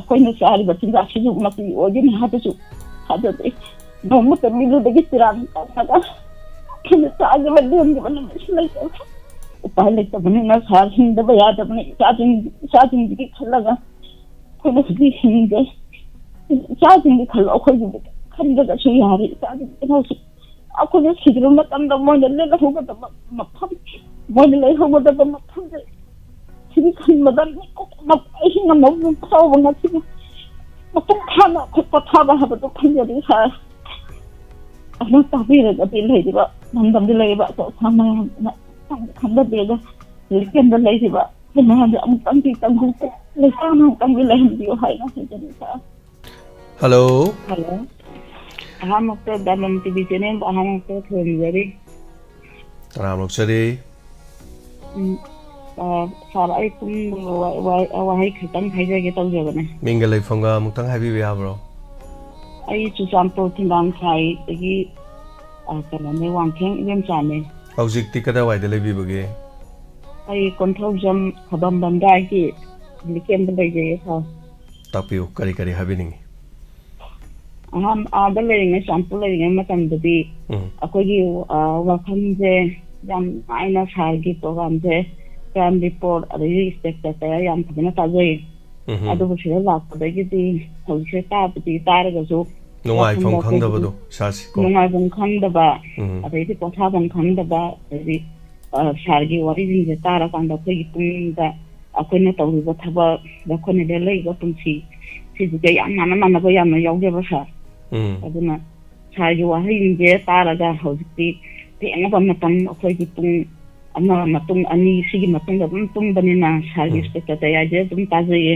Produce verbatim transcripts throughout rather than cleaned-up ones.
ꯑꯩꯈꯣꯏꯅ ꯆꯥꯔꯤꯕ ꯆꯤꯟꯖꯥꯛꯁꯤꯁꯨ ꯃꯄꯤ ꯑꯣꯏꯒꯅꯤ ꯍꯥꯏꯕꯁꯨ ꯊꯥꯖꯗꯦ꯫ ꯅꯣꯡꯃꯇ ꯃꯤꯂꯨꯗꯒꯤ ꯆꯤꯔꯥꯡ ꯇꯧꯔꯒ ꯑꯩꯈꯣꯏꯅ ꯆꯥꯈꯤꯕ ꯂꯦꯝꯈꯤꯕ ꯅꯨꯃꯤꯠꯁꯨ ꯂꯩꯇꯕ꯫ ꯎꯄꯥꯏ ꯂꯩꯇꯕꯅꯤꯅ ꯁꯥꯔ, ꯍꯤꯡꯗꯕ ꯌꯥꯗꯕꯅꯤ꯫ ꯏꯆꯥꯁꯤꯡ, ꯏꯆꯥꯁꯤꯡꯁꯤꯒꯤ ꯈꯜꯂꯒ ꯑꯩꯈꯣꯏꯅ ꯍꯧꯖꯤꯛ ꯍꯤꯡꯗꯦ꯫ ꯏꯆꯥꯁꯤꯡꯒꯤ ꯈꯜꯂꯣ, ꯑꯩꯈꯣꯏꯒꯤ ꯈꯟꯗ꯭ꯔꯒꯁꯨ ꯌꯥꯔꯦ꯫ ꯏꯆꯥꯁꯤꯡ ꯀꯩꯅꯣꯁꯨ ꯑꯩꯈꯣꯏꯅ ꯁꯤꯈꯤꯕ ꯃꯇꯝꯗ ꯃꯣꯏꯅ ꯂꯦꯜꯍꯧꯒꯗꯕ ꯃꯐꯝ, ꯃꯣꯏꯅ ꯂꯩꯍꯧꯒꯗꯕ ꯃꯐꯝꯁꯦ ꯁꯤꯒꯤ ꯈꯟꯕꯗ ꯃꯤꯀꯨꯞ ꯑꯃ ꯑꯍꯤꯡ ꯑꯃ ꯐꯥꯎꯕ ꯉꯁꯤꯗꯤ ꯃꯄꯨꯡ ꯐꯥꯅ ꯑꯩꯈꯣꯏ ꯄꯣꯊꯥꯕ ꯍꯥꯏꯕꯗꯨ ꯐꯪꯖꯔꯤ ꯁꯥꯔ꯫ ꯑꯗꯨ ꯇꯥꯕꯤꯔꯒꯗꯤ ꯂꯩꯔꯤꯕ ꯂꯝꯗꯝꯗ ꯂꯩꯔꯤꯕ ꯑꯆꯧ ꯑꯁꯥꯡ ꯃꯌꯥꯝꯅ ꯈꯪꯗꯕꯤꯔꯒ ꯔꯤꯂꯤꯐ ꯀꯦꯝꯗ ꯂꯩꯔꯤꯕ ꯑꯩꯈꯣꯏ ꯃꯌꯥꯝꯁꯦ ꯑꯃꯨꯛꯇꯪꯗꯤ ꯇꯪꯒꯨ ꯂꯩꯁꯥꯅ ꯑꯃꯨꯛꯇꯪꯗꯤ ꯂꯩꯍꯟꯕꯤꯌꯨ ꯍꯥꯏꯅ ꯍꯥꯏꯖꯔꯤ ꯁꯥꯔ꯫ ꯍꯜꯂꯣ꯫ ꯍꯜꯂꯣ꯫ ꯑꯍꯥꯟꯕꯃꯛꯇ ꯗꯥꯏꯃꯟ ꯇꯤ ꯚꯤ ꯆꯦꯅꯦꯜꯕꯨ ꯑꯍꯥꯟꯕꯃꯛꯇ ꯈꯨꯔꯨꯝꯖꯔꯤ꯫ ꯇꯔꯥꯝ ꯑꯣꯛꯆꯔꯤ꯫ ꯎꯝ, ꯑ, ꯁꯥꯔ, ꯑꯩ ꯁꯨꯝ ꯋꯥ-, ꯋꯥ-, ꯋꯥꯍꯩ ꯈꯤꯇꯪ ꯍꯥꯏꯖꯒꯦ ꯇꯧꯖꯕꯅꯦ꯫ ꯃꯤꯡꯒ ꯂꯩꯐꯝꯒ ꯑꯃꯨꯛꯇꯪ ꯍꯥꯏꯕꯤꯕ ꯌꯥꯕ꯭ꯔꯣ? ꯑꯩ ꯆꯨꯔꯆꯥꯟꯄꯨꯔ ꯊꯤꯡꯒꯥꯡꯈꯥꯏꯗꯒꯤ, ꯑ, ꯀꯩꯅꯣꯅꯦ, ꯋꯥꯡꯈꯦꯝ ꯏꯕꯦꯝꯆꯥꯅꯦ꯫ ꯍꯧꯖꯤꯛꯇꯤ ꯀꯗꯥꯏꯋꯥꯏꯗ ꯂꯩꯕꯤꯕꯒꯦ? ꯑꯩ ꯀꯣꯟꯊꯧꯖꯝ ꯈꯕꯝ ꯂꯝꯗꯥꯏꯒꯤ ꯔꯤꯂꯤꯐ ꯀꯦꯝꯗ ꯂꯩꯖꯩꯌꯦ ꯁꯥꯔ꯫ ꯇꯥꯛꯄꯤꯌꯨ, ꯀꯔꯤ ꯀꯔꯤ ꯍꯥꯏꯕꯤꯅꯤꯡꯉꯤ? ꯑꯍꯥꯟ-, ꯑꯥꯗ ꯂꯩꯔꯤꯉꯩ, ꯆꯥꯟꯄꯨꯔ ꯂꯩꯔꯤꯉꯩ ꯃꯇꯝꯗꯗꯤ ꯎꯝ꯫ ꯑꯩꯈꯣꯏꯒꯤ, ꯑ, ꯋꯥꯈꯜꯁꯦ ꯌꯥꯝ ꯅꯨꯡꯉꯥꯏꯅ ꯁꯥꯔꯒꯤ ꯄ꯭ꯔꯣꯒ꯭ꯔꯥꯝꯁꯦ, ꯀ꯭ꯔꯥꯏꯝ ꯔꯤꯄꯣꯔꯠ, ꯑꯗꯒꯤ ꯏꯟꯁꯄꯦꯛꯇꯔ ꯀꯌꯥ ꯌꯥꯝ ꯐꯖꯅ ꯇꯥꯖꯩ꯫ ꯎꯝ꯫ ꯑꯗꯨꯕꯨ ꯁꯤꯗ ꯂꯥꯛꯄꯗꯒꯤꯗꯤ ꯍꯧꯖꯤꯛꯁꯦ ꯇꯥꯕꯨꯗꯤ ꯇꯥꯔꯒꯁꯨ ꯅꯨꯡꯉꯥꯏꯐꯝ ꯋꯥꯈꯜꯗ ꯑꯩꯈꯣꯏꯒꯤ ꯈꯪꯗꯕꯗꯣ, ꯏꯁꯥꯁꯤ ꯀꯣ꯫ ꯅꯨꯡꯉꯥꯏꯐꯝ ꯈꯪꯗꯕ, ꯎꯝ꯫ ꯑꯗꯩꯗꯤ ꯄꯣꯊꯥꯐꯝ ꯈꯪꯗꯕ, ꯑꯗꯩꯗꯤ, ꯑ, ꯁꯥꯔꯒꯤ ꯋꯥꯔꯤꯁꯤꯡꯁꯦ ꯇꯥꯔꯀꯥꯟꯗ ꯑꯩꯈꯣꯏꯒꯤ ꯄꯨꯛꯅꯤꯡꯗ ꯑꯩꯈꯣꯏꯅ ꯇꯧꯔꯤꯕ ꯊꯕꯛ, ꯑꯩꯈꯣꯏꯅ ꯂꯦꯜꯂꯛꯏꯕ ꯄꯨꯟꯁꯤ, ꯁꯤꯁꯤꯒ ꯌꯥꯝ ꯃꯥꯟꯅ ꯃꯥꯟꯅꯕ ꯌꯥꯝꯅ ꯌꯥꯎꯖꯕ ꯁꯥꯔ꯫ ꯎꯝ꯫ ꯑꯗꯨꯅ ꯁꯥꯔꯒꯤ ꯋꯥꯍꯩꯁꯤꯡꯁꯦ ꯇꯥꯔꯒ ꯍꯧꯖꯤꯛꯇꯤ ꯊꯦꯡꯉꯕ ꯃꯇꯝ, ꯑꯩꯈꯣꯏꯒꯤ ꯄꯨꯡ ꯑꯃ ꯃꯇꯨꯡ, ꯑꯅꯤ ꯁꯤꯒꯤ ꯃꯇꯨꯡꯗ ꯑꯗꯨꯝ ꯇꯨꯝꯕꯅꯤꯅ ꯁꯥꯔꯒꯤ ꯎꯝ꯫ ꯏꯁꯄꯤꯆꯇ ꯇꯌꯥꯏꯁꯦ ꯑꯗꯨꯝ ꯇꯥꯖꯩꯌꯦ꯫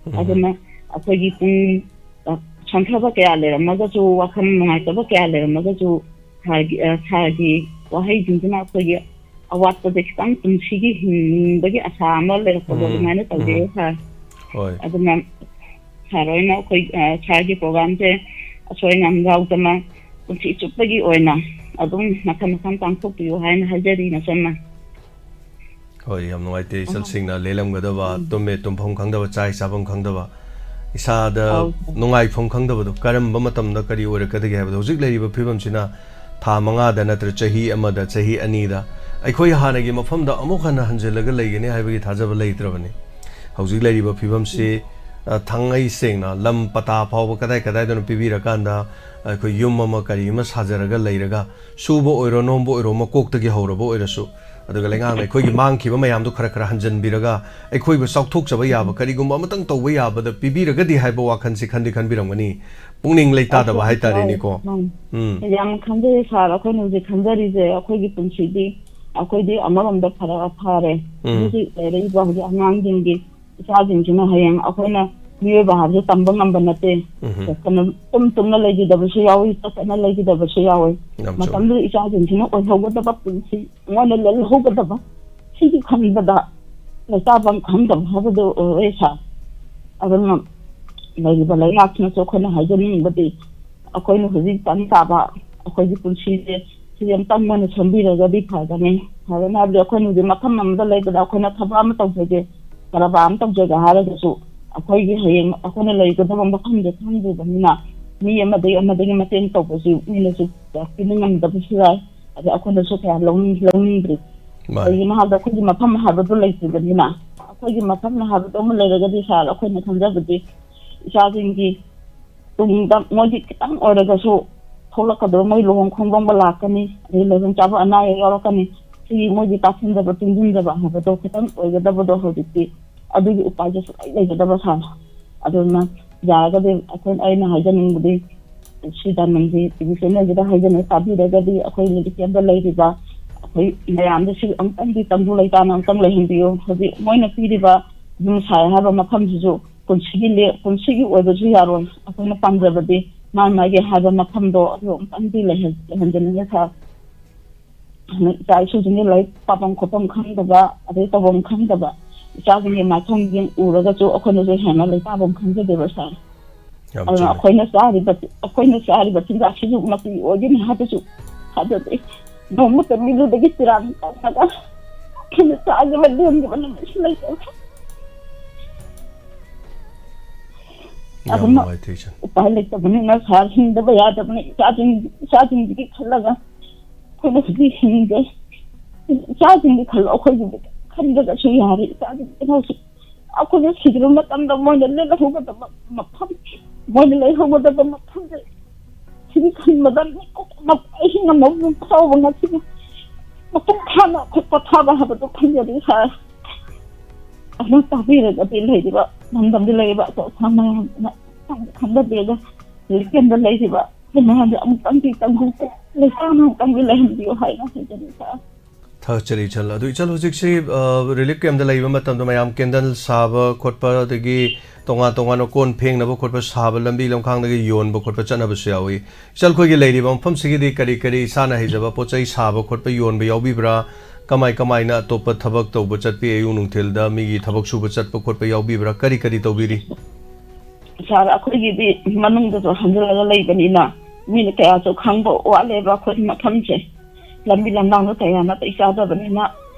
ꯎꯝ꯫ ꯑꯗꯨꯅ ꯑꯩꯈꯣꯏꯒꯤ ꯄꯨꯡ, ꯑ, ꯁꯣꯟꯊꯕ ꯀꯌꯥ ꯂꯩꯔꯝꯃꯒꯁꯨ, ꯋꯥꯈꯜ ꯅꯨꯡꯉꯥꯏꯇꯕ ꯀꯌꯥ ꯂꯩꯔꯝꯃꯒꯁꯨ, ꯁꯥꯔꯒꯤ, ꯑ, ꯁꯥꯔꯒꯤ ꯋꯥꯍꯩꯁꯤꯡꯁꯤꯅ ꯑꯩꯈꯣꯏꯒꯤ ꯑꯋꯥꯠꯄꯁꯦ ꯈꯤꯇꯪ ꯄꯨꯟꯁꯤꯒꯤ ꯍꯤꯡꯕꯒꯤ ꯑꯁꯥ ꯑꯃ ꯂꯩꯔꯛꯄꯗꯣ ꯎꯝ, ꯑꯗꯨꯃꯥꯏꯅ ꯇꯧꯖꯩꯌꯦ ꯎꯝ꯫ ꯁꯥꯔ꯫ ꯍꯣꯏ꯫ ꯑꯗꯨꯅ ꯁꯥꯔ ꯍꯣꯏꯅ ꯑꯩꯈꯣꯏ, ꯑ, ꯁꯥꯔꯒꯤ ꯄ꯭ꯔꯣꯒ꯭ꯔꯥꯝꯁꯦ ꯑꯁꯣꯏ ꯑꯉꯥꯝ ꯌꯥꯎꯗꯅ ꯄꯨꯟꯁꯤ ꯆꯨꯞꯄꯒꯤ ꯑꯣꯏꯅ ꯑꯗꯨꯝ ꯃꯈꯟ ꯃꯈꯟ ꯄꯥꯡꯊꯣꯛꯄꯤꯌꯨ ꯍꯥꯏꯅ ꯍꯥꯏꯖꯔꯤ ꯏꯆꯟꯅ꯫ ꯍꯣꯏ, ꯌꯥꯝ ꯅꯨꯡꯉꯥꯏꯇꯦ, ꯑꯍꯣꯏ꯫ ꯏꯆꯜꯁꯤꯡꯅ ꯂꯦꯜꯂꯝꯒꯗꯕ, ꯎꯝ꯫ ꯇꯨꯝꯃꯦ ꯇꯨꯝꯐꯝ ꯈꯪꯗꯕ, ꯆꯥꯏ ꯆꯥꯐꯝ ꯈꯪꯗꯕ, ꯏꯁꯥꯗ ꯑꯧ꯫ ꯅꯨꯡꯉꯥꯏꯐꯝ ꯈꯪꯗꯕꯗꯣ, ꯀꯔꯝꯕ ꯃꯇꯝꯗ ꯀꯔꯤ ꯑꯣꯏꯔꯛꯀꯗꯒꯦ ꯍꯥꯏꯕꯗꯣ, ꯍꯧꯖꯤꯛ ꯂꯩꯔꯤꯕ ꯐꯤꯕꯝꯁꯤꯅ ꯊꯥ ꯃꯉꯥꯗ ꯅꯠꯇ꯭ꯔ ꯆꯍꯤ ꯑꯃꯗ, ꯆꯍꯤ ꯑꯅꯤꯗ ꯑꯩꯈꯣꯏ ꯍꯥꯟꯅꯒꯤ ꯃꯐꯝꯗ ꯑꯃꯨꯛ ꯍꯟꯅ ꯍꯟꯖꯤꯜꯂꯒ ꯂꯩꯒꯅꯤ ꯍꯥꯏꯕꯒꯤ ꯊꯥꯖꯕ ꯂꯩꯇ꯭ꯔꯕꯅꯤ꯫ ꯍꯧꯖꯤꯛ ꯂꯩꯔꯤꯕ ꯐꯤꯕꯝꯁꯤ, ꯑ, ꯊꯥꯡꯉꯩ ꯁꯦꯡꯅ ꯂꯝ ꯄꯇꯥ ꯐꯥꯎꯕ ꯀꯗꯥꯏ ꯀꯗꯥꯏꯗꯅꯣ ꯄꯤꯕꯤꯔꯀꯥꯟꯗ ꯑꯩꯈꯣꯏ ꯌꯨꯝ ꯑꯃ ꯀꯔꯤ ꯑꯃ ꯁꯥꯖꯔꯒ ꯂꯩꯔꯒ, ꯁꯨꯕ ꯑꯣꯏꯔꯣ ꯅꯣꯝꯕ ꯑꯣꯏꯔꯣ, ꯃꯀꯣꯛꯇꯒꯤ ꯍꯧꯔꯕ ꯑꯣꯏꯔꯁꯨ, ꯑꯗꯨꯒ ꯂꯩꯉꯥꯛꯅ ꯑꯩꯈꯣꯏꯒꯤ ꯃꯥꯡꯈꯤꯕ ꯃꯌꯥꯝꯗꯣ ꯈꯔ ꯈꯔ ꯍꯟꯖꯤꯟꯕꯤꯔꯒ, ꯑꯩꯈꯣꯏꯕꯨ ꯆꯥꯎꯊꯣꯛꯆꯕ ꯌꯥꯕ ꯀꯔꯤꯒꯨꯝꯕ ꯑꯃꯇꯪ ꯇꯧꯕ ꯌꯥꯕꯗ ꯄꯤꯕꯤꯔꯒꯗꯤ ꯍꯥꯏꯕ ꯋꯥꯈꯜꯁꯤ ꯈꯟꯗꯤ ꯈꯟꯕꯤꯔꯝꯒꯅꯤ꯫ ꯄꯨꯛꯅꯤꯡ ꯂꯩꯇꯥꯗꯕ ꯑꯩꯈꯣꯏ ꯍꯥꯏꯇꯥꯔꯦꯅꯦꯀꯣ꯫ ꯎꯝ꯫ ꯎꯝ꯫ ꯌꯥꯝ ꯈꯟꯖꯩ ꯁꯥꯔ, ꯑꯩꯈꯣꯏꯅ ꯍꯧꯖꯤꯛ ꯈꯟꯖꯔꯤꯁꯦ, ꯑꯩꯈꯣꯏꯒꯤ ꯄꯨꯟꯁꯤꯗꯤ ꯑꯩꯈꯣꯏꯗꯤ ꯑꯃꯔꯣꯝꯗ ꯐꯔꯛ ꯐꯔꯦ꯫ ꯎꯝ꯫ ꯍꯧꯖꯤꯛ ꯂꯩꯔꯛꯏꯕ ꯍꯧꯖꯤꯛ ꯑꯉꯥꯡꯁꯤꯡꯒꯤ ꯏꯆꯥꯁꯤꯡꯁꯤꯅ ꯍꯌꯦꯡ ꯑꯩꯈꯣꯏꯅ ꯃꯤꯑꯣꯏꯕ ꯍꯥꯏꯕꯁꯦ ꯇꯝꯕ ꯉꯝꯕ ꯅꯠꯇꯦ꯫ ꯎꯝ꯫ ꯀꯩꯅꯣ, ꯇꯨꯝ ꯇꯨꯝꯅ ꯂꯩꯈꯤꯗꯕꯁꯨ ꯌꯥꯎꯏ, ꯆꯠ ꯆꯠꯅ ꯂꯩꯈꯤꯗꯕꯁꯨ ꯌꯥꯎꯏ꯫ ꯌꯥꯝ ꯆꯨꯝꯃꯤ꯫ ꯃꯇꯝꯗꯨꯗ ꯏꯆꯥꯁꯤꯡꯁꯤꯅ ꯑꯣꯏꯍꯧꯒꯗꯕ ꯄꯨꯟꯁꯤ, ꯃꯣꯏꯅ ꯂꯦꯜꯍꯧꯒꯗꯕ, ꯁꯤꯒꯤ ꯈꯟꯕꯗ ꯂꯩꯇꯥꯐꯝ ꯈꯪꯗꯕ ꯍꯥꯏꯕꯗꯨ ꯑꯣꯏꯔꯦ ꯁꯥꯔ꯫ ꯑꯗꯨꯅ ꯂꯩꯔꯤꯕ ꯂꯩꯉꯥꯛꯁꯤꯅꯁꯨ ꯑꯩꯈꯣꯏꯅ ꯍꯥꯏꯖꯅꯤꯡꯕꯗꯤ, ꯑꯩꯈꯣꯏꯅ ꯍꯧꯖꯤꯛ ꯇꯝ ꯇꯥꯕ ꯑꯩꯈꯣꯏꯒꯤ ꯄꯨꯟꯁꯤꯁꯦ ꯁꯤꯁꯦ ꯑꯃꯇꯪ ꯃꯣꯏꯅ ꯁꯦꯝꯕꯤꯔꯒꯗꯤ ꯐꯒꯅꯤ꯫ ꯐꯒꯅꯤ ꯍꯥꯏꯕꯗꯤ ꯑꯩꯈꯣꯏꯅ ꯍꯧꯖꯤꯛ ꯃꯐꯝ ꯑꯃꯗ ꯂꯩꯕꯗ ꯑꯩꯈꯣꯏꯅ ꯊꯕꯛ ꯑꯃ ꯇꯧꯖꯒꯦ, ꯀꯔꯕꯥꯔ ꯑꯃ ꯇꯧꯖꯒꯦ ꯍꯥꯏꯔꯒꯁꯨ, ꯑꯩꯈꯣꯏꯒꯤ ꯍꯌꯦꯡ ꯑꯩꯈꯣꯏꯅ ꯂꯩꯒꯗꯕ ꯃꯐꯝꯗꯣ ꯈꯪꯗ꯭ꯔꯤꯕꯅꯤꯅ, ꯃꯤ ꯑꯃꯗꯒꯤ ꯑꯃꯗꯒꯤ ꯃꯇꯦꯡ ꯇꯧꯕꯁꯨ ꯃꯤꯅꯁꯨ ꯄꯤꯕ ꯉꯝꯗꯕꯁꯨ ꯌꯥꯏ꯫ ꯑꯗ ꯑꯩꯈꯣꯏꯅꯁꯨ ꯀꯌꯥ ꯂꯧꯅꯤꯡ-, ꯂꯧꯅꯤꯡꯗ꯭ꯔꯤ꯫ ꯃꯥꯅꯤ꯫ ꯀꯩꯒꯤꯅꯣ ꯍꯥꯏꯕꯗ ꯑꯩꯈꯣꯏꯒꯤ ꯃꯐꯝ ꯍꯥꯏꯕꯗꯨ ꯂꯩꯇ꯭ꯔꯤꯕꯅꯤꯅ, ꯑꯩꯈꯣꯏꯒꯤ ꯃꯐꯝ ꯍꯥꯏꯕꯗꯣ ꯑꯃ ꯂꯩꯔꯒꯗꯤ ꯁꯥꯔ, ꯑꯩꯈꯣꯏꯅ ꯈꯟꯖꯕꯗꯤ ꯏꯆꯥꯁꯤꯡꯒꯤ ꯇꯨꯡꯗ ꯃꯣꯏꯒꯤ ꯈꯤꯇꯪ ꯑꯣꯏꯔꯒꯁꯨ ꯊꯣꯛꯂꯛꯀꯗꯕ, ꯃꯣꯏ ꯂꯨꯍꯣꯡ ꯈꯣꯡꯗꯣꯡꯕ ꯂꯥꯛꯀꯅꯤ, ꯑꯗꯩ ꯂꯩꯐꯝ ꯆꯥꯐꯝ ꯑꯅꯥ ꯑꯌꯦꯛ ꯌꯥꯎꯔꯛꯀꯅꯤ, ꯁꯤꯒꯤ ꯃꯣꯏꯒꯤ ꯇꯥꯁꯤꯟꯖꯕ ꯇꯨꯡꯁꯤꯟꯖꯕ ꯍꯥꯏꯕꯗꯣ ꯈꯤꯇꯪ ꯑꯣꯏꯒꯗꯕꯗꯣ ꯍꯧꯖꯤꯛꯇꯤ ꯑꯗꯨꯒꯤ ꯎꯄꯥꯏꯁꯦ ꯁꯨꯡꯂꯩ ꯂꯩꯒꯗꯕ ꯁꯥꯔ꯫ ꯑꯗꯨꯅ ꯌꯥꯔꯒꯗꯤ ꯑꯩꯈꯣꯏ, ꯑꯩꯅ ꯍꯥꯏꯖꯅꯤꯡꯕꯗꯤ, ꯁꯤ ꯗꯥꯏꯃꯟꯁꯤ ꯇꯤ ꯚꯤ ꯆꯦꯅꯦꯜꯁꯤꯗ ꯍꯥꯏꯖꯅꯤꯡ, ꯇꯥꯕꯤꯔꯒꯗꯤ ꯑꯩꯈꯣꯏ ꯃꯦꯗꯤꯀꯦꯜꯗ ꯂꯩꯔꯤꯕ ꯑꯩꯈꯣꯏ ꯃꯌꯥꯝꯗ ꯁꯤ ꯑꯃꯨꯛꯇꯪꯗꯤ ꯇꯪꯗꯨ ꯂꯩꯇꯥꯅ ꯑꯃꯨꯛꯇꯪ ꯂꯩꯍꯟꯕꯤꯌꯨ꯫ ꯍꯧꯖꯤꯛ ꯃꯣꯏꯅ ꯄꯤꯔꯤꯕ ꯌꯨꯝ ꯁꯥꯏ ꯍꯥꯏꯕ ꯃꯐꯝꯁꯤꯁꯨ ꯄꯨꯟꯁꯤꯒꯤ ꯂꯦ-, ꯄꯨꯟꯁꯤꯒꯤ ꯑꯣꯏꯕꯁꯨ ꯌꯥꯔꯣꯏ꯫ ꯑꯩꯈꯣꯏꯅ ꯄꯥꯝꯖꯕꯗꯤ ꯃꯥ ꯃꯥꯒꯤ ꯍꯥꯏꯕ ꯃꯐꯝꯗꯣ ꯑꯗꯨ ꯑꯃꯨꯛꯇꯪꯗꯤ ꯂꯩꯍꯟ-, ꯂꯩꯍꯟꯖꯅꯤꯡꯉꯦ ꯁꯥꯔ꯫ ꯑꯗꯨꯅ ꯏꯆꯥ ꯏꯁꯨꯁꯤꯡꯒꯤ ꯂꯥꯏꯔꯤꯛ ꯄꯥꯐꯝ ꯈꯣꯠꯐꯝ ꯈꯪꯗꯕ, ꯑꯗꯩ ꯇꯧꯐꯝ ꯈꯪꯗꯕ ꯏꯆꯥꯁꯤꯡꯒꯤ ꯃꯥꯏꯊꯣꯡꯁꯤꯡ ꯎꯔꯒꯁꯨ ꯑꯩꯈꯣꯏꯅꯁꯨ ꯍꯦꯟꯅ ꯂꯩꯇꯥꯐꯝ ꯈꯪꯖꯗꯦꯕ ꯁꯥꯔ꯫ ꯌꯥꯝ ꯑꯗꯨꯅ ꯆꯨꯝꯃꯤ꯫ ꯑꯩꯈꯣꯏꯅ ꯆꯥꯔꯤꯕ, ꯑꯩꯈꯣꯏꯅ ꯆꯥꯔꯤꯕ ꯆꯤꯟꯖꯥꯛꯁꯤꯁꯨ ꯃꯄꯤ ꯑꯣꯏꯒꯅꯤ ꯍꯥꯏꯕꯁꯨ ꯊꯥꯖꯗꯦ꯫ ꯅꯣꯡꯃꯇ ꯃꯤꯂꯨꯗꯒꯤ ꯆꯤꯔꯥꯡ ꯇꯧꯔꯒ ꯑꯩꯈꯣꯏꯅ ꯆꯥꯈꯤꯕ ꯂꯦꯝꯈꯤꯕ ꯅꯨꯃꯤꯠꯁꯨ ꯂꯩꯇꯕ꯫ ꯌꯥꯝ ꯑꯗꯨꯅ ꯅꯨꯡꯉꯥꯏꯇꯦ, ꯏꯆꯟ꯫ ꯎꯄꯥꯏ ꯂꯩꯇꯕꯅꯤꯅ ꯁꯥꯔ, ꯍꯤꯡꯗꯕ ꯌꯥꯗꯕꯅꯤ꯫ ꯏꯆꯥꯁꯤꯡ, ꯏꯆꯥꯁꯤꯡꯁꯤꯒꯤ ꯈꯜꯂꯒ ꯑꯩꯈꯣꯏꯅ ꯍꯧꯖꯤꯛ ꯍꯤꯡꯗꯦ꯫ ꯏꯆꯥꯁꯤꯡꯒꯤ ꯈꯜꯂ ꯑꯩꯈꯣꯏꯒꯤ ꯈꯟꯗ꯭ꯔꯒꯁꯨ ꯌꯥꯔꯦ꯫ ꯏꯆꯥꯁꯤꯡ ꯀꯩꯅꯣꯁꯨ ꯑꯩꯈꯣꯏꯅ ꯁꯤꯈꯤꯕ ꯃꯇꯝꯗ ꯃꯣꯏꯅ ꯂꯦꯜꯍꯧꯒꯗꯕ ꯃꯐꯝ, ꯃꯣꯏꯅ ꯂꯩꯍꯧꯒꯗꯕ ꯃꯐꯝꯁꯦ ꯁꯤꯒꯤ ꯈꯟꯕꯗ ꯃꯤꯀꯨꯞ ꯑꯃ ꯑꯍꯤꯡ ꯑꯃ ꯐꯥꯎꯕ ꯉꯁꯤꯒꯤ ꯃꯄꯨꯡ ꯐꯥꯅ ꯑꯩꯈꯣꯏ ꯄꯣꯊꯥꯕ ꯍꯥꯏꯕꯗꯨ ꯐꯪꯖꯔꯤ ꯁꯥꯔ꯫ ꯑꯗꯨ ꯇꯥꯕꯤꯔꯒꯗꯤ ꯂꯩꯔꯤꯕ ꯂꯝꯗꯝꯗ ꯂꯩꯔꯤꯕ ꯑꯆꯧ ꯑꯁꯥꯡ ꯃꯌꯥꯝꯅ ꯈꯪꯗꯕꯤꯔꯒ ꯔꯤꯂꯤꯐ ꯀꯦꯝꯗ ꯂꯩꯔꯤꯕ ꯑꯩꯈꯣꯏ ꯃꯌꯥꯝꯁꯦ ꯑꯃꯨꯛꯇꯪꯗꯤ ꯇꯪꯒꯨ ꯂꯩꯇꯥꯅ ꯑꯃꯨꯛꯇꯪꯗꯤ ꯂꯩꯍꯟꯕꯤꯌꯨ ꯍꯥꯏꯅ ꯍꯥꯏꯖꯔꯤ ꯁꯥꯔ꯫ ꯊꯥꯒꯠꯆꯔꯤ, ꯏꯆꯜ꯫ ꯑꯗꯨ, ꯏꯆꯜ, ꯍꯧꯖꯤꯛꯁꯤ, ꯑ, ꯔꯤꯂꯤꯐ ꯀꯦꯝꯗ ꯂꯩꯕ ꯃꯇꯝꯗ ꯃꯌꯥꯝ ꯀꯦꯟꯗꯜ ꯁꯥꯕ ꯈꯣꯠꯄ, ꯑꯗꯒꯤ ꯇꯣꯉꯥꯟ ꯇꯣꯉꯥꯟꯕ ꯀꯣꯟ ꯐꯦꯡꯅꯕ ꯈꯣꯠꯄ ꯁꯥꯕ, ꯂꯝꯕꯤ ꯂꯝꯈꯥꯡꯗꯒꯤ ꯌꯣꯟꯕ ꯈꯣꯠꯄ ꯆꯠꯅꯕꯁꯨ ꯌꯥꯎꯏ꯫ ꯏꯆꯜ, ꯑꯩꯈꯣꯏꯒꯤ ꯂꯩꯔꯤꯕ ꯃꯐꯝꯁꯤꯒꯤꯗꯤ ꯀꯔꯤ ꯀꯔꯤ ꯏꯁꯥꯅ ꯍꯩꯖꯕ ꯄꯣꯠ ꯆꯩ ꯁꯥꯕ ꯈꯣꯠꯄ ꯌꯣꯟꯕ ꯌꯥꯎꯕꯤꯕ꯭ꯔꯥ? ꯀꯃꯥꯏ ꯀꯃꯥꯏꯅ ꯑꯇꯣꯞꯄ ꯊꯕꯛ ꯇꯧꯕ ꯆꯠꯄꯤ? ꯑꯌꯨꯛ ꯅꯨꯡꯊꯤꯜꯗ ꯃꯤꯒꯤ ꯊꯕꯛ ꯁꯨꯕ ꯆꯠꯄ ꯈꯣꯠꯄ ꯌꯥꯎꯕꯤꯕ꯭ꯔꯥ? ꯀꯔꯤ ꯀꯔꯤ ꯇꯧꯕꯤꯔꯤ? ꯁꯥꯔ, ꯑꯩꯈꯣꯏꯒꯤꯗꯤ ꯃꯅꯨꯡꯗꯁꯨ ꯍꯟꯖꯤꯜꯂꯒ ꯂꯩꯕꯅꯤꯅ ꯃꯤꯅ ꯀꯌꯥꯁꯨ ꯈꯪꯕ ꯋꯥꯠꯂꯦꯕ꯫ ꯑꯩꯈꯣꯏ ꯃꯐꯝꯁꯦ ꯂꯝꯕꯤ ꯂꯝꯗꯥꯡꯗ ꯀꯌꯥ ꯅꯥꯇꯩ ꯆꯥꯗꯕꯅꯤꯅ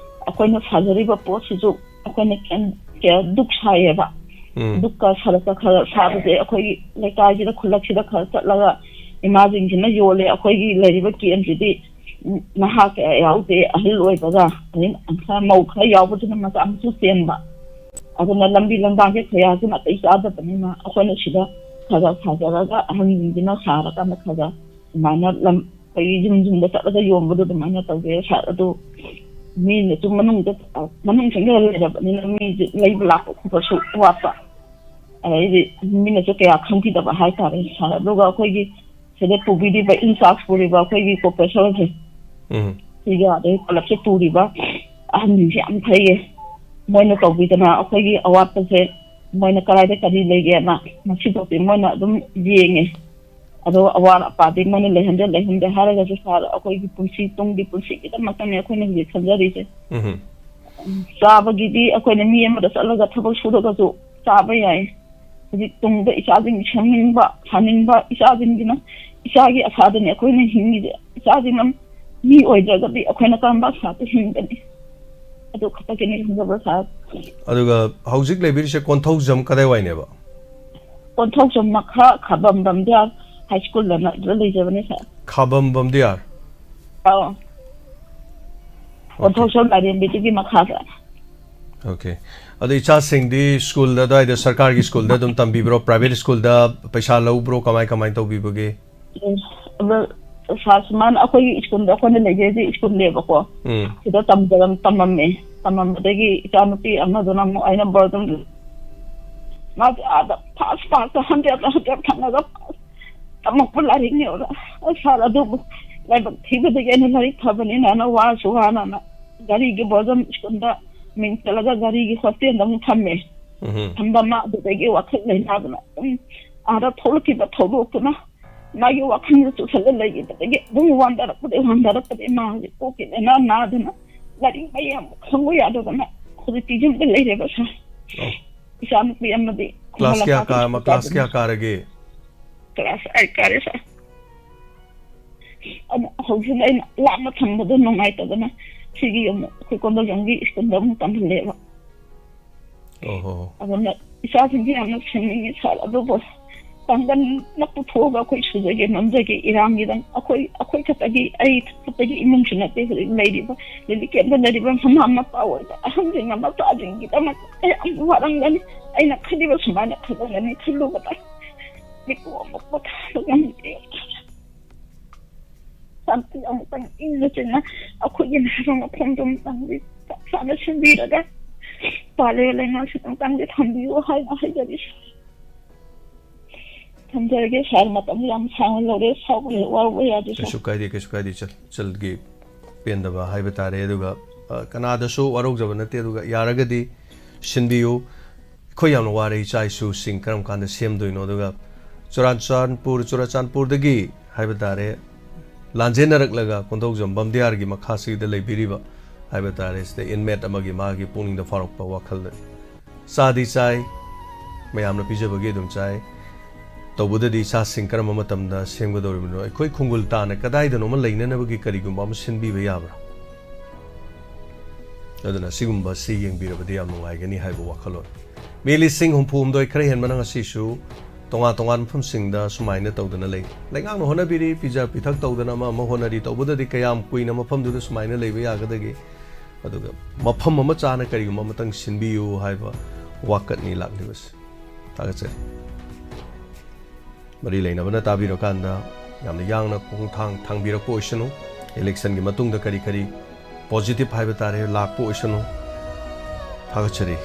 ꯑꯩꯈꯣꯏꯅ ꯁꯥꯖꯔꯤꯕ ꯄꯣꯠꯁꯤꯁꯨ ꯑꯩꯈꯣꯏꯅ ꯀꯦꯟ-, ꯀꯦ-, ꯗꯨꯛ ꯁꯥꯏꯌꯦꯕ꯫ ꯎꯝ꯫ ꯗꯨꯛꯀ ꯁꯔꯞꯀ ꯈꯔ ꯁꯥꯕꯁꯦ ꯑꯩꯈꯣꯏꯒꯤ ꯂꯩꯀꯥꯏꯁꯤꯗ, ꯈꯨꯜꯂꯛꯁꯤꯗ ꯈꯔ ꯆꯠꯂꯒ ꯏꯃꯥꯁꯤꯡꯁꯤꯅ ꯌꯣꯜꯂꯦ꯫ ꯑꯩꯈꯣꯏꯒꯤ ꯂꯩꯔꯤꯕ ꯀꯦꯝꯁꯤꯗꯤ ꯅꯍꯥ ꯀꯌꯥ ꯌꯥꯎꯗꯦ, ꯑꯍꯜ ꯑꯣꯏꯕꯒ, ꯑꯗꯩ ꯈꯔ ꯃꯧ ꯈꯔ ꯌꯥꯎꯕꯗꯨꯅ ꯃꯆꯥ ꯃꯁꯨ ꯆꯦꯟꯕ꯫ ꯑꯗꯨꯅ ꯂꯝꯕꯤ ꯂꯝꯗꯥꯡꯁꯦ ꯀꯌꯥꯁꯨ ꯅꯥꯇꯩ ꯆꯥꯗꯕꯅꯤꯅ ꯑꯩꯈꯣꯏꯅ ꯁꯤꯗ ꯈꯔ ꯈꯔ ꯁꯥꯖꯔꯒ ꯑꯍꯟꯁꯤꯡꯁꯤꯅ ꯁꯥꯔꯀꯥꯟꯗ ꯈꯔ ꯈꯔ ꯑꯗꯨꯃꯥꯏꯅ ꯂꯝ, ꯑꯩꯈꯣꯏꯒꯤ ꯌꯨꯝ ꯌꯨꯝꯗ ꯆꯠꯂꯒ ꯌꯣꯟꯕꯗꯣ ꯑꯗꯨꯃꯥꯏꯅ ꯇꯧꯖꯩ ꯁꯥꯔ꯫ ꯑꯗꯨ ꯃꯤꯅꯁꯨ ꯃꯅꯨꯡꯗ, ꯃꯅꯨꯡ ꯆꯪꯁꯤꯜꯂ ꯂꯩꯔꯕꯅꯤꯅ ꯃꯤꯁꯦ ꯂꯩꯕ ꯂꯥꯛꯄ ꯈꯣꯠꯄꯁꯨ ꯋꯥꯠꯄ, ꯑꯗꯩꯗꯤ ꯃꯤꯅꯁꯨ ꯀꯌꯥ ꯈꯪꯕꯤꯗꯕ ꯍꯥꯏꯇꯥꯔꯦ ꯁꯥꯔ꯫ ꯑꯗꯨꯒ ꯑꯩꯈꯣꯏꯒꯤ ꯁꯤꯗ ꯄꯨꯕꯤꯔꯤꯕ, in charge ꯄꯨꯔꯤꯕ ꯑꯩꯈꯣꯏꯒꯤ ꯀꯣꯔꯄꯣꯔꯦꯁꯟꯁꯦ, ꯎꯝ꯫ ꯁꯤꯒ ꯑꯗꯩ ꯀ꯭ꯂꯕꯁꯦ ꯄꯨꯔꯤꯕ ꯑꯍꯟꯁꯤꯡꯁꯦ ꯌꯥꯝ ꯐꯩꯌꯦ꯫ ꯃꯣꯏꯅ ꯇꯧꯕꯤꯗꯅ ꯑꯩꯈꯣꯏꯒꯤ ꯑꯋꯥꯠꯄꯁꯦ ꯃꯣꯏꯅ ꯀꯗꯥꯏꯗ ꯀꯔꯤ ꯂꯩꯒꯦꯅ ꯉꯁꯤꯐꯥꯎꯗꯤ ꯃꯣꯏꯅ ꯑꯗꯨꯝ ꯌꯦꯡꯉꯦ꯫ ꯑꯗꯣ ꯑꯋꯥꯠ ꯑꯄꯥꯗꯤ ꯃꯣꯏꯅ ꯂꯩꯍꯟꯗꯦ, ꯂꯩꯍꯟꯗꯦ ꯍꯥꯏꯔꯒꯁꯨ ꯁꯥꯔ, ꯑꯩꯈꯣꯏꯒꯤ ꯄꯨꯟꯁꯤ ꯇꯨꯡꯒꯤ ꯄꯨꯟꯁꯤꯒꯤꯗꯃꯛꯇꯅꯦ ꯑꯩꯈꯣꯏꯅ ꯍꯧꯖꯤꯛ ꯈꯟꯖꯔꯤꯁꯦ꯫ ꯎꯝ꯫ ꯆꯥꯕꯒꯤꯗꯤ ꯑꯩꯈꯣꯏꯅ ꯃꯤ ꯑꯃꯗ ꯆꯠꯂꯒ ꯊꯕꯛ ꯁꯨꯔꯒꯁꯨ ꯆꯥꯕ ꯌꯥꯏ꯫ ꯍꯧꯖꯤꯛ ꯇꯨꯡꯗ ꯏꯆꯥꯁꯤꯡ ꯁꯦꯝꯅꯤꯡꯕ, ꯁꯥꯅꯤꯡꯕ, ꯏꯆꯥꯁꯤꯡꯁꯤꯅ, ꯏꯆꯥꯒꯤ ꯑꯁꯥꯗꯅꯤ ꯑꯩꯈꯣꯏꯅ ꯍꯤꯡꯉꯤꯁꯦ꯫ ꯏꯆꯥꯁꯤꯡꯅ ꯃꯤ ꯑꯣꯏꯗ꯭ꯔꯒꯗꯤ ꯑꯩꯈꯣꯏꯅ ꯀꯔꯝꯕ ꯑꯁꯥꯗ ꯍꯤꯡꯒꯅꯤ? ꯑꯗꯨ ꯈꯛꯇꯒꯤꯅꯤ ꯈꯟꯖꯕ ꯁꯥꯔ꯫ ꯑꯗꯨꯒ ꯍꯧꯖꯤꯛ ꯂꯩꯕꯤꯔꯤꯁꯦ ꯀꯣꯟꯊꯧꯖꯝ ꯀꯗꯥꯏꯋꯥꯏꯅꯦꯕ? ꯀꯣꯟꯊꯧꯖꯝ ꯃꯈꯥ ꯈꯥꯕꯝ ꯕꯝꯗꯤꯌꯥꯔ ꯍꯥꯏ ꯁ꯭ꯀꯨꯜ ꯑꯅ ꯑꯗꯨꯗ ꯂꯩꯖꯕꯅꯦ, ꯁꯥꯔ꯫ ꯈꯥꯕꯝ ꯕꯝꯗꯤꯌꯥꯔ? ꯑꯧ꯫ ꯑꯣꯀꯦ꯫ ꯀꯣꯟꯊꯧꯖꯝ ꯂꯥꯏꯔꯦꯝꯕꯤꯗꯨꯒꯤ ꯃꯈꯥꯗ꯫ ꯑꯣꯀꯦ꯫ ꯑꯗꯣ ꯏꯆꯥꯁꯤꯡꯗꯤ ꯁ꯭ꯀꯨꯜꯗ, ꯑꯗꯨꯋꯥꯏꯗ ꯁꯔꯀꯥꯔꯒꯤ ꯁ꯭ꯀꯨꯜꯗ ꯑꯗꯨꯝ ꯇꯝꯕꯤꯕ꯭ꯔꯣ? ꯄ꯭ꯔꯥꯏꯚꯦꯠ ꯁ꯭ꯀꯨꯜꯗ ꯄꯩꯁꯥ ꯂꯧꯕ꯭ꯔꯣ? ꯀꯃꯥꯏ, ꯀꯃꯥꯏ ꯇꯧꯕꯤꯕꯒꯦ? ꯑꯗꯣ ꯁꯥꯔ ꯁꯨꯃꯥꯏꯅ ꯑꯩꯈꯣꯏꯒꯤ ꯁ꯭ꯀꯨꯜꯗ ꯑꯩꯈꯣꯏꯅ ꯂꯩꯖꯔꯤꯁꯦ ꯁ꯭ꯀꯨꯜꯅꯦꯕꯀꯣ꯫ ꯎꯝ꯫ ꯁꯤꯗ ꯇꯝꯖꯔꯝ-, ꯇꯝꯃꯝꯃꯦ꯫ ꯇꯝꯃꯝꯕꯗꯒꯤ ꯏꯆꯥꯅꯨꯄꯤ ꯑꯃꯗꯨꯅ ꯑꯃꯨꯛ ꯑꯩꯅ ꯕꯣꯔꯗꯤꯡ, ꯃꯥꯁꯦ ꯑꯥꯗ ꯐꯥꯔꯁ ꯀ꯭ꯂꯥꯁꯇ ꯍꯟꯗ꯭ꯔꯦꯗ, ꯍꯟꯗ꯭ꯔꯦꯗ ꯐꯪꯉꯒ ꯐꯥꯔꯁ ꯇꯝꯃꯛꯄ ꯂꯥꯏꯔꯤꯛꯅꯦꯕ꯫ ꯑꯁ ꯁꯥꯔ, ꯑꯗꯨꯕꯨ ꯂꯥꯏꯕꯛ ꯊꯤꯕꯗꯒꯤ ꯑꯩꯅ ꯂꯥꯏꯔꯤꯛ ꯐꯕꯅꯤꯅ ꯑꯩꯅ ꯋꯥꯔꯁꯨ ꯋꯥꯅ ꯒꯥꯔꯤꯒꯤ ꯕꯣꯔꯗꯤꯡ ꯁ꯭ꯀꯨꯜꯗ ꯃꯤꯡ ꯆꯜꯂꯒ ꯒꯥꯔꯤꯒꯤ ꯍꯣꯁꯇꯦꯜꯗ ꯑꯃꯨꯛ ꯊꯝꯃꯦ꯫ ꯎꯝ꯫ ꯊꯝꯕ ꯃꯥ ꯑꯗꯨꯗꯒꯤ ꯋꯥꯈꯜ ꯂꯩꯅꯥꯗꯨꯅ ꯑꯗꯨꯝ ꯑꯥꯗ ꯊꯣꯛꯂꯛꯈꯤꯕ ꯊꯧꯗꯣꯛꯇꯨꯅ ꯃꯥꯒꯤ ꯋꯥꯈꯜꯗ ꯆꯨꯁꯜꯂ ꯂꯩꯈꯤꯕꯗꯒꯤ ꯑꯗꯨꯝ ꯋꯥꯟꯊꯔꯛꯄꯗꯒꯤ, ꯋꯥꯟꯊꯔꯛꯄꯗꯒꯤ ꯃꯥ ꯍꯧꯖꯤꯛ ꯀꯣꯛꯀꯤ ꯂꯥꯏꯅꯥ ꯅꯥꯗꯅ ꯂꯥꯏꯔꯤꯛ ꯃꯌꯥꯝ ꯈꯪꯕ ꯌꯥꯗꯗꯅ ꯍꯧꯖꯤꯛꯇꯤ ꯌꯨꯝꯗ ꯂꯩꯔꯦꯕ ꯁꯥꯔ꯫ ꯑꯣ꯫ ꯏꯆꯥꯅꯨꯄꯤ ꯑꯃꯗꯤ ꯀ꯭ꯂꯥꯁ ꯀꯌꯥ ꯈꯨꯃꯟ ꯀꯥ-, ꯂꯝꯄꯥꯛꯀꯤ ꯀ꯭ꯂꯥꯁ ꯁ꯭ꯀꯨꯜ ꯀꯌꯥ ꯀꯥꯔꯒꯦ? ꯀ꯭ꯂꯥꯁ ꯑꯩꯠ ꯀꯥꯔꯦ ꯁꯥꯔ꯫ ꯑꯗ ꯍꯧꯖꯤꯛ ꯑꯩꯅ ꯂꯥꯞꯅ ꯊꯝꯕꯗꯣ ꯅꯨꯡꯉꯥꯏꯇꯗꯅ ꯁꯤꯒꯤ ꯑꯃꯨꯛ ꯑꯩꯈꯣꯏ ꯀꯣꯟꯗꯣꯖꯝꯒꯤ ꯁ꯭ꯀꯨꯜꯗ ꯑꯃꯨꯛ ꯇꯝꯍꯜꯂꯦꯕ꯫ ꯑꯣꯍꯣ꯫ ꯑꯗꯨꯅ ꯏꯆꯥꯁꯤꯡꯁꯦ ꯌꯥꯝꯅ ꯁꯦꯝꯅꯤꯡꯉꯤ ꯁꯥꯔ, ꯑꯗꯨꯕꯨ ꯄꯥꯡꯒꯜꯅ ꯄꯨꯊꯣꯛꯑꯒ ꯑꯩꯈꯣꯏ ꯁꯨꯖꯒꯦ ꯅꯣꯝꯖꯒꯦ, ꯏꯔꯥꯡꯒꯤꯗꯪ ꯑꯩꯈꯣꯏ, ꯑꯩꯈꯣꯏ ꯈꯛꯇꯒꯤ, ꯑꯩ ꯈꯛꯇꯒꯤ ꯏꯃꯨꯡꯁꯨ ꯅꯠꯇꯦ ꯍꯧꯖꯤꯛ ꯂꯩꯔꯤꯕ, ꯔꯤꯂꯤꯐ ꯀꯦꯝꯞꯇ ꯂꯩꯔꯤꯕ ꯃꯃꯥ ꯃꯄꯥ ꯑꯣꯏꯕ ꯑꯍꯟꯁꯤꯡꯅ ꯃꯆꯥꯁꯤꯡꯒꯤꯗꯃꯛꯇ ꯌꯥꯝ ꯋꯥꯔꯝꯒꯅꯤ꯫ ꯑꯩꯅ ꯈꯜꯂꯤꯕ ꯁꯨꯃꯥꯏꯅ ꯈꯜꯂꯝꯒꯅꯤ ꯈꯜꯂꯨꯕꯗ ꯃꯤꯀꯨꯞ ꯑꯃ ꯄꯣꯊꯥꯕ ꯉꯝꯗꯦ꯫ ꯁꯥꯟꯇꯤ ꯑꯃꯨꯛꯇꯪ ꯏꯪꯅ ꯆꯤꯛꯅ ꯑꯩꯈꯣꯏꯒꯤ ꯅꯍꯥꯔꯣꯜ ꯃꯐꯝꯗꯣ ꯑꯃꯨꯛꯇꯪꯗꯤ ꯆꯞ ꯆꯥꯅ ꯁꯤꯟꯕꯤꯔꯒ ꯄꯥꯜꯂꯤꯕ ꯂꯩꯉꯥꯛꯁꯤꯗ ꯑꯃꯨꯛꯇꯪꯗꯤ ꯊꯝꯕꯤꯌꯨ ꯍꯥꯏꯅ ꯍꯥꯏꯖꯔꯤ꯫ ꯊꯝꯖꯔꯒꯦ ꯁꯥꯔ, ꯃꯇꯝ ꯌꯥꯝ ꯁꯥꯡꯅ ꯂꯧꯔꯦ, ꯁꯥꯎꯕ ꯍꯦꯛ ꯋꯥꯔꯧꯕ ꯌꯥꯗꯦ ꯁꯥꯔ꯫ ꯀꯩꯁꯨ ꯀꯥꯏꯗꯦ, ꯀꯩꯁꯨ ꯀꯥꯏꯗꯦ, ꯏꯆꯜ, ꯏꯆꯜꯒꯤ ꯄꯦꯟꯗꯕ ꯍꯥꯏꯕ ꯇꯥꯔꯦ꯫ ꯑꯗꯨꯒ, ꯑ, ꯀꯅꯥꯗꯁꯨ ꯋꯥꯔꯧꯖꯕ ꯅꯠꯇꯦ꯫ ꯑꯗꯨꯒ ꯌꯥꯔꯒꯗꯤ ꯁꯤꯟꯕꯤꯌꯨ꯫ ꯑꯩꯈꯣꯏ ꯌꯥꯝꯅ ꯋꯥꯔꯦ, ꯏꯆꯥ ꯏꯁꯨꯁꯤꯡ ꯀꯔꯝ ꯀꯥꯟꯗ ꯁꯦꯝꯗꯣꯏꯅꯣ? ꯑꯗꯨꯒ ꯆꯨꯔꯥꯆꯥꯟꯄꯨꯔ, ꯆꯨꯔꯥꯆꯥꯟꯄꯨꯔꯗꯒꯤ ꯍꯥꯏꯕ ꯇꯥꯔꯦ, ꯂꯥꯟꯖꯦꯟꯅꯔꯛꯂꯒ ꯀꯣꯟꯊꯧꯖꯝ ꯕꯝꯗꯤꯌꯥꯔꯒꯤ ꯃꯈꯥꯁꯤꯗ ꯂꯩꯕꯤꯔꯤꯕ ꯍꯥꯏꯕ ꯇꯥꯔꯦ, ꯁꯤꯗ inmate ꯑꯃꯒꯤ ꯃꯥꯒꯤ ꯄꯨꯛꯅꯤꯡꯗ ꯐꯥꯎꯔꯛꯄ ꯋꯥꯈꯜꯗ꯫ ꯆꯥꯗꯤ ꯆꯥꯏ, ꯃꯌꯥꯝꯅ ꯄꯤꯖꯕꯒꯤ ꯑꯗꯨꯝ ꯆꯥꯏ꯫ ꯇꯧꯕꯗꯗꯤ ꯏꯆꯥꯁꯤꯡ ꯀꯔꯝꯕ ꯃꯇꯝꯗ ꯁꯦꯝꯒꯗꯧꯔꯤꯕꯅꯣ? ꯑꯩꯈꯣꯏ ꯈꯨꯡꯒꯨꯜ ꯇꯥꯅ ꯀꯗꯥꯏꯗꯅꯣꯃ ꯂꯩꯅꯅꯕꯒꯤ ꯀꯔꯤꯒꯨꯝꯕ ꯑꯃ ꯁꯤꯟꯕꯤꯕ ꯌꯥꯕ꯭ꯔꯥ? ꯑꯗꯨꯅ ꯁꯤꯒꯨꯝꯕꯁꯤ ꯌꯦꯡꯕꯤꯔꯕꯗꯤ ꯌꯥꯝ ꯅꯨꯡꯉꯥꯏꯒꯅꯤ ꯍꯥꯏꯕ ꯋꯥꯈꯜꯂꯣꯟ꯫ ꯃꯤ ꯂꯤꯁꯤꯡ ꯍꯨꯝꯐꯨ ꯍꯨꯝꯗꯣꯏ ꯈꯔ ꯍꯦꯟꯕꯅ ꯉꯁꯤꯁꯨ ꯇꯣꯉꯥꯟ ꯇꯣꯉꯥꯟꯕ ꯃꯐꯝꯁꯤꯡꯗ ꯁꯨꯃꯥꯏꯅ ꯇꯧꯗꯅ ꯂꯩ꯫ ꯂꯩꯉꯥꯛꯅ ꯍꯣꯠꯅꯕꯤꯔꯤ, ꯄꯤꯖ ꯄꯤꯊꯛ ꯇꯧꯗꯅ ꯑꯃ ꯑꯃ ꯍꯣꯠꯅꯔꯤ꯫ ꯇꯧꯕꯗꯗꯤ ꯀꯌꯥꯝ ꯀꯨꯏꯅ ꯃꯐꯝꯗꯨꯗ ꯁꯨꯃꯥꯏꯅ ꯂꯩꯕ ꯌꯥꯒꯗꯒꯦ? ꯑꯗꯨꯒ ꯃꯐꯝ ꯑꯃ ꯆꯥꯅ ꯀꯔꯤꯒꯨꯝꯕ ꯑꯃꯇꯪ ꯁꯤꯟꯕꯤꯌꯨ ꯍꯥꯏꯕ ꯋꯥꯀꯠꯅꯤ ꯂꯥꯛꯂꯤꯕꯁꯤ꯫ ꯊꯥꯒꯠꯆꯔꯤ꯫ ꯃꯔꯤ ꯂꯩꯅꯕꯅ ꯇꯥꯕꯤꯔꯀꯥꯟꯗ ꯌꯥꯝꯅ ꯌꯥꯡꯅ ꯈꯣꯡꯊꯥꯡ ꯊꯥꯡꯕꯤꯔꯛꯄ ꯑꯣꯏꯁꯅꯨ꯫ ꯏꯂꯦꯛꯁꯟꯒꯤ ꯃꯇꯨꯡꯗ ꯀꯔꯤ ꯀꯔꯤ ꯄꯣꯖꯤꯇꯤꯚ ꯍꯥꯏꯕ ꯇꯥꯔꯦ ꯂꯥꯛꯄ ꯑꯣꯏꯁꯅꯨ꯫ ꯊꯥꯒꯠꯆꯔꯤ꯫